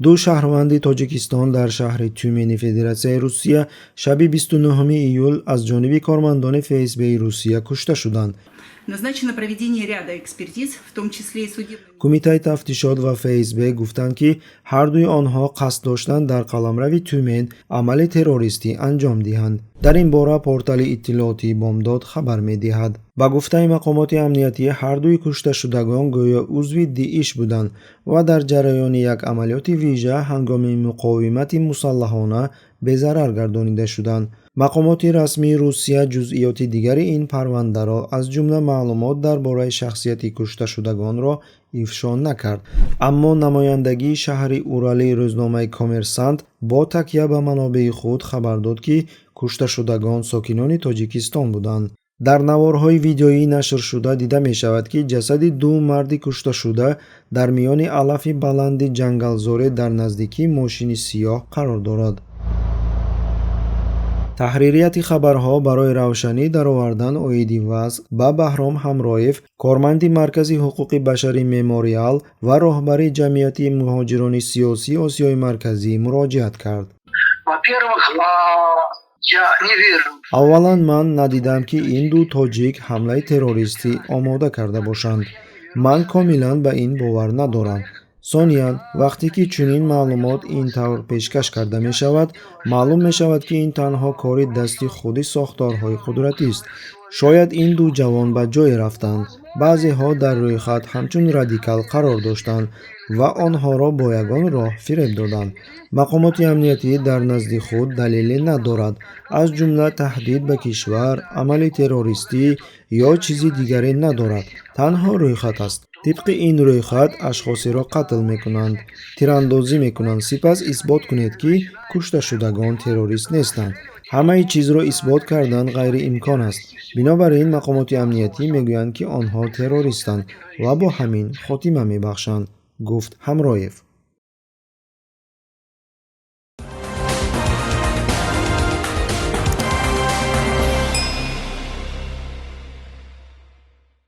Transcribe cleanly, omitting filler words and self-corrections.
Ду шаҳрванди Тоҷикистон дар шаҳри Тюмени Федератсияи Русия шаби 29 июл аз ҷониби кормандони ФСБи Русия кушта шуданд. Назначено проведение ряда экспертиз, в том числе и судебных. Кумитаи тафтишот ва ФСБ гуфтанд, ки ҳардуи онҳо қасд доштанд дар қаламрави Тюмен амали террористӣ анҷом диҳанд. Дар ин бора портали иттилоотии «Бомдод» хабар медиҳад. Ба гуфтаи мақомоти амниятӣ, ҳардуи кушташудагон гӯё узви ДИИШ буданд ва дар ҷараёни як амалиёти вижа ҳангоми муқовимати мусаллаҳона безарар гардонида шуданд. Мақомоти расмии Русия ҷузъиёти дигари ин парвандаро, аз ҷумла маълумот дар бораи шахсияти кушташудагонро ифшо накард, аммо намояндагии шаҳри Урали рӯзномаи «Коммерсант» бо такя ба манобеи худ хабар дод, ки кушташудагон сокинони Тоҷикистон буданд. Дар наворҳои видеоӣ нашршуда дида мешавад, ки ҷасади ду марди кушташуда дар миёни алафи баланди ҷангалзоре дар наздикии мошини сиёҳ қарор дорад. Таҳририяти хабарҳо барои равшанӣ даровардан оиди вазъ ба Баҳром Ҳамроев, корманди Маркази ҳуқуқи башари «Мемориал» ва роҳбари Ҷамъияти муҳоҷирони сиёсии Осиёи Марказӣ, муроҷиат кард. Во-первых, я не верю. Аввалан, ман надидам, ки ин ду тоҷик ҳамлаи террористӣ омода карда бошанд. Ман комилан ба ин бовар надорам. Сониян, вақте ки чунин маълумот ин тавр пешкаш карда мешавад, маълум мешавад, ки ин танҳо кори дасти худи сохторҳои қудратист. Шояд ин ду ҷавон ба ҷое рафтанд, баъзеҳо дар рӯйхат ҳамчун радикал қарор доштанд ва онҳоро бо ягон роҳ фиреб доданд. Мақомоти амниятӣ дар назди худ далеле надорад, аз ҷумла таҳдид ба кишвар, амали террористӣ ё чизи дигаре надорад. Танҳо рӯйхат аст. Тибқи ин рӯйхат ашхосеро қатл мекунанд, тирандозӣ мекунанд, сипас исбот кунед, ки кушташудагон террорист нестанд. Ҳамаи чизро исбот кардан ғайриимкон аст. Бинобар ин мақомоти амниятӣ мегӯянд, ки онҳо террористанд, ва бо ҳамин хотима мебахшанд, гуфт Ҳамроев.